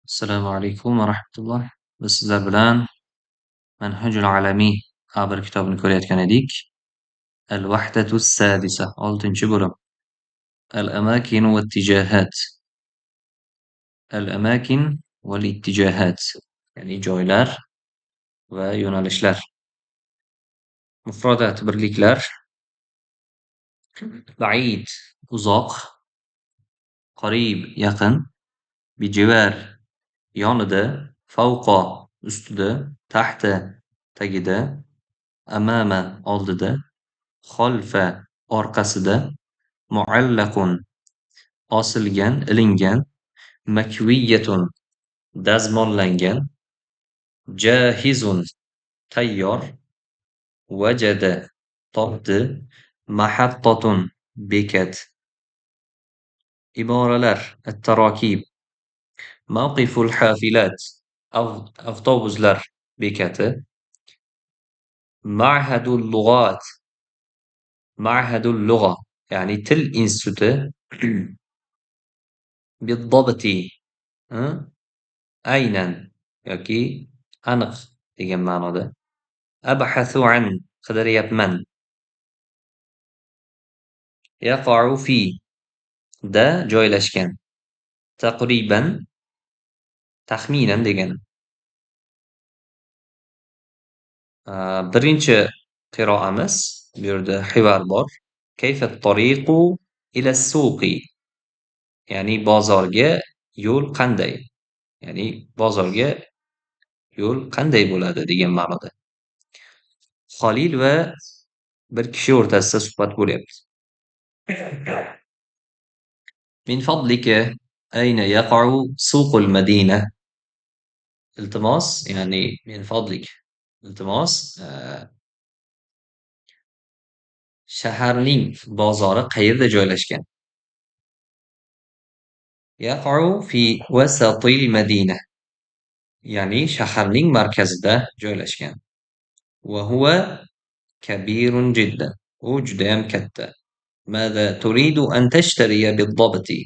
Assalomu alaykum va rahmatulloh. Biz sizlar bilan Manhajul Alamiy A1 kitobini ko'rayotgan edik. Al-Vahdatu sadisa, 6-bo'lim. Al-amakin va ittijahat. Al-amakin val ittijahat, ya'ni joylar va yo'nalishlar. Mufrodat birliklar. Ba'id uzoq, qarib yaqin, bijivar yonida, fawqa ustida, tahta tagida, amama oldida, xolfa orqasida, muallaqun osilgan, ilingan, makviyatun dazmollangan, jahizun tayyor, vajada topdi, mahattatun bekat. Iboralar at-tarokib. Mawqiful hafilat avtobuslar bekati. Ma'hadul lug'at ma'hadul lug'a, ya'ni til instituti. Biddabti aynan yoki aniq degan ma'noda. Abhasu an qidiryapman. Yaqa'u fi da joylashgan. Taqriban taxminan degani. Birinchi qiroamiz bu yerda hivar bor. Kayfa at-tariqu ila as-suqi? Ya'ni bozorga yo'l qanday? Ya'ni bozorga yo'l qanday bo'ladi degan ma'noda. Xolil va bir kishi o'rtasida suhbat bo'lyapti. Min fadlika ayna yaqa'u suqul madina? Iltimos, ya'ni min fadlik iltimos, shaharning bozori qayerda joylashgan? Yaqa'u fi vasatil madina. Ya'ni shaharning markazida joylashgan. Va huwa kabirun jiddan. U judayam katta. Mada turidu an tashtariya bid-dabti?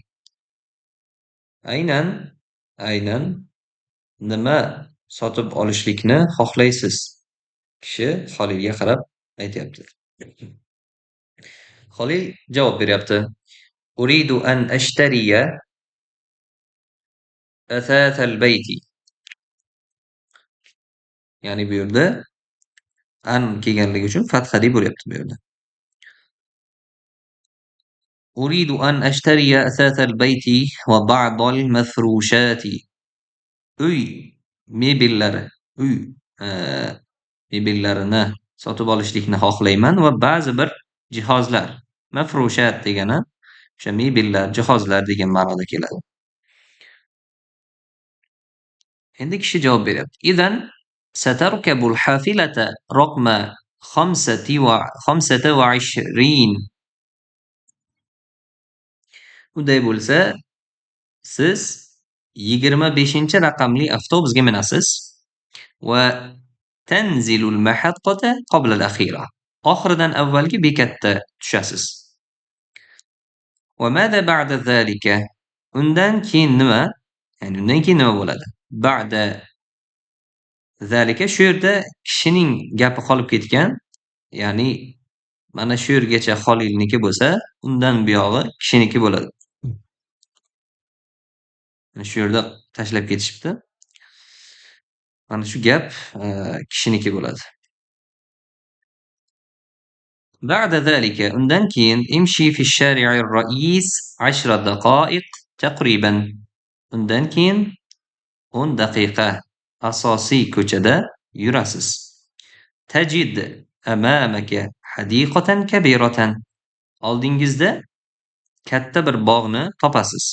Aynan nima sotib olishlikni xohlaysiz? Kishi Xolilga qarab aytyapti. Xolil javob beryapti. Uridu an ashtariya athathal bayti. Ya'ni bu yerda an kelganligi uchun fathali bo'lyapti bu yerda. Uridu an ashtariya athathal bayti va ba'dal mafrushati. Uy mebellari, uy mebellarini sotib olishlikni xohlayman va ba'zi bir jihozlar. Mafrushat degani o'sha mebellar, jihozlar degan ma'noda keladi. Endi kishi javob beryapti. Idan satarkabul hafilata raqma 25. Unday bo'lsa, siz 25-raqamli avtobusga minasiz va tanzilul mahattata qabla al-akhira. Oxiridan avvalgi bekatda tushasiz. Va mada ba'da zalika? Undan keyin nima? Ya'ni undan keyin nima bo'ladi? Ba'da zalika shu yerda kishining gapi qolib ketgan, ya'ni mana shu yergacha Xolilniki bo'lsa, undan buyog'i kishiniki bo'ladi. Mana shu yerda tashlab ketishibdi. Mana shu gap kishiniki bo'ladi. Ba'da zalika undan keyin imshi fi shari'ir ra'is 10 daqoiq taqriban. Undan keyin 10 daqiqa asosiy ko'chada yurasiz. Tajid amamaka hadiqatan kabiratan. Oldingizda katta bir bog'ni topasiz.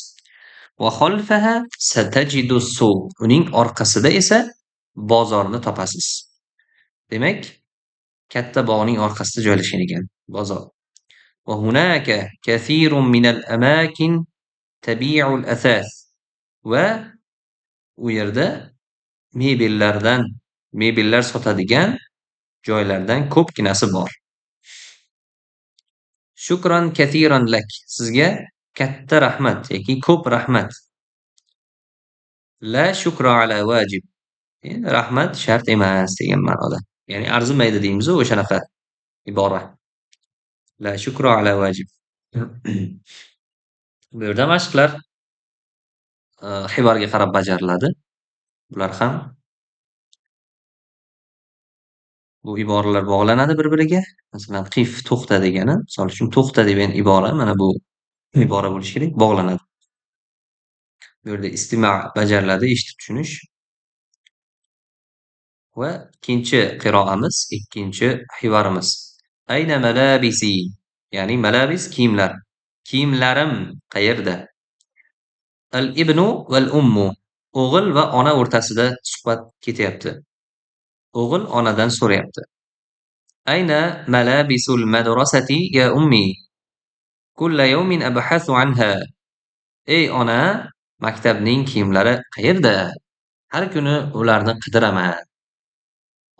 Va xalfaha satajidu suq. Uning orqasida esa bozorni topasiz. Demak, katta bog'ning orqasida joylashgan ekan bozor. Va hunaka kathirun minal amakin tabi'ul athas. Va u yerda mebellar sotadigan joylardan ko'pginasi bor. Shukran kathiran lak. Sizga katta rahmat yoki ko'p rahmat. La shukra ala vajib. Rahmat shart emas degan ma'noda. Ya'ni arzimaydi deymiz-ku, o'shanaqa ibora. La shukra ala vajib. Bu yerda mashqlar hivarga qarab bajariladi. Bular ham bu iboralar bog'lanadi bir-biriga. Masalan, qif to'xta degani, misol uchun to'xta degan ibora mana bu ibora bo'lishi kerak, bog'lanadi. Bu yerda istima' bajariladi, eshitib tushunish. Va ikkinchi qiroamiz, ikkinchi hivarimiz. Ayna malabisi, ya'ni malabis kiyimlar. Kiyimlarim qayerda? Al-ibnu val ummu. O'g'il va ona o'rtasida suhbat ketyapti. O'g'il onadan so'rayapti. Ayna malabisul madrasati ya ummi? Kulla yawmin abhasu anha. Ey ona, maktabning kiyimlari qayerda? Har kuni ularni qidiraman.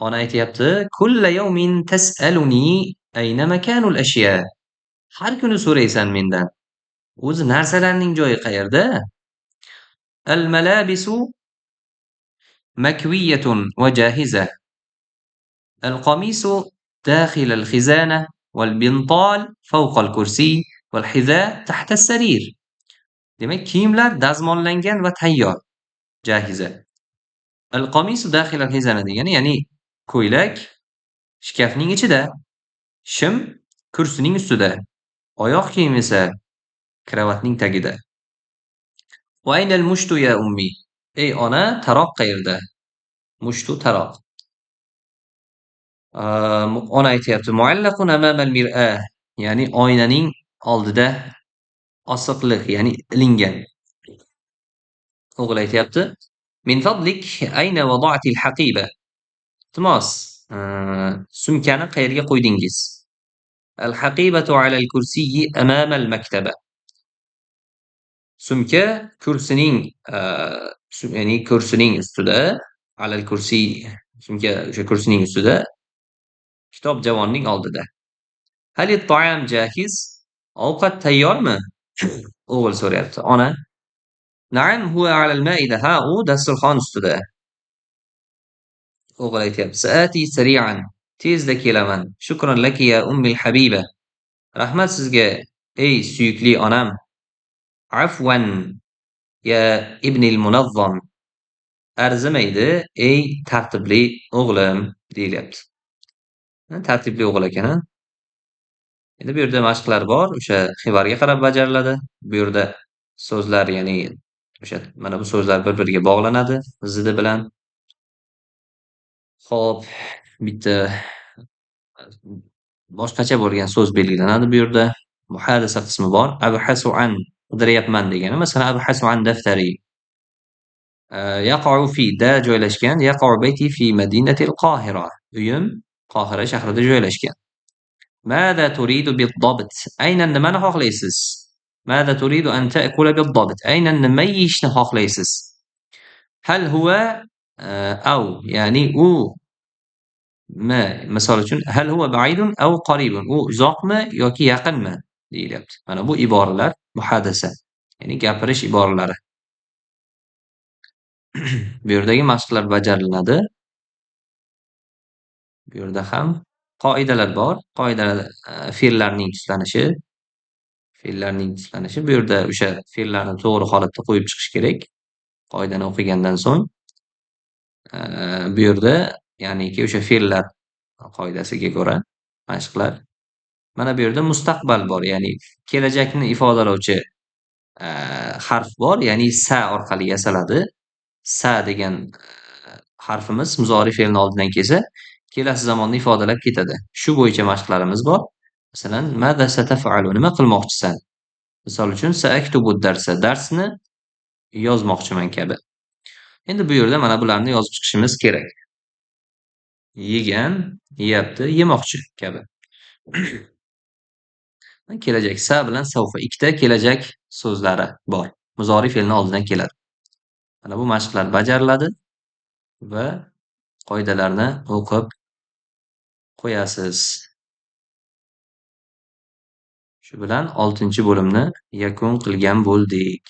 Ona aytyapti, kulla yawmin tas'aluni ayna makanul ashya. Har kuni so'raysan mendan. O'zi narsalarning joyi qayerda? Al malabisu makwiyatun va jahiza. Al qamisu dakhil al khizana wal bintal fawqa al kursi wal hiza tahta as sarir. Demak, kiyimlar dazmollangan va tayyor. Jahiza. Al qamisu dakhil al khizana degani, ya'ni ko'ylak shkafning ichida, shim kursining ustida, oyoq kiyim esa kravatning tagida. Va aynal mushtu ya ummi? Ey ona, taroq qayerda? Mushtu taroq. Ona aytyapti, muallaqun amamal mir'a, ya'ni oynaning oldida osiqliq, ya'ni ilingan. O'g'il aytyapti, min fadlik ayna wada'til haqiba? Iltimos, sumkani qayerga qo'ydingiz? Al haqibatu alal kursiyyi amamal maktaba. Sumka kursining, ya'ni kursining ustida, alal kursiy, sumka o'sha kursining ustida, kitob javonning oldida. Halit ta'am jahiz? Ovqat tayyormi? O'g'il so'rayapti. Ona, na'am huwa alal ma'ida. Ha, u dasturxon ustida. O'g'il aytyapti, saati sari'an. Tezda kelaman. Shukran laki ya ummil habiba. Rahmat sizga ey suyukli onam. Afwan ya ibnil munazzam. Arzimaydi ey tartibli o'g'lim deyilyapti. Tartibli o'g'il ekan, ha? Endi bu yerda mashqlar bor, o'sha hivarga qarab bajariladi. Bu yerda so'zlar, ya'ni o'sha mana bu so'zlar bir-biriga bog'lanadi zidi bilan. Xo'p, bitta boshqacha bo'lgan so'z belgilanadi bu yerda. Muhadasa qismi bor. Abhasu an, qidiryapman degani. Masalan, abhasu an daftari. Yaqa'u fi da joylashgan. Yaqa'u bayti fi madinatil Qohira. Uyim Qohira shahrida joylashgan. Mada turidu bid-dabt? Aynan nimani xohlaysiz? Mada turidu an ta'kula bid-dabt? Aynan nima yeyishni xohlaysiz? Hal huwa aw, ya'ni u mi? Misol uchun, hal huwa ba'idun aw qaribun? U uzoqmi yoki yaqinmi deyilyapti. Mana bu iboralar muhadasa, ya'ni gapirish iboralari. Bu yerdagi mashqlar bajariladi. Bu yerda ham qoidalar bor. Qoidalar, fe'llarning tuslanishi, fe'llarning tuslanishi. Bu yerda o'sha fe'llarni to'g'ri holatda qo'yib chiqish kerak. Qoidani o'qigandan so'ng bu yerda, ya'niki o'sha fe'llar qoidasiga ko'ra mashqlar. Mana bu yerda mustaqbal bor, ya'ni kelajakni ifodalovchi harf bor, ya'ni sa orqali yasaladi. Sa degan harfimiz muzori fe'lni oldidan kelsa, kelasi zamonni ifodalab ketadi. Shu bo'yicha mashqlarimiz bor. Masalan, mada sataf'alu, nima qilmoqchisan? Misol uchun, saaktubu darsa, darsni yozmoqchiman kabi. Endi bu yerda mana bularni yozib chiqishimiz kerak. Yegan, yeyapti, yemoqchi kabi. Kelajak sa bilan savfa ikkita kelajak so'zlari bor. Muzori fe'lni oldidan keladi. Mana bu mashqlar bajariladi va qoidalarni o'qib qo'yasiz. Shu bilan 6-bo'limni yakun qilgan bo'ldik.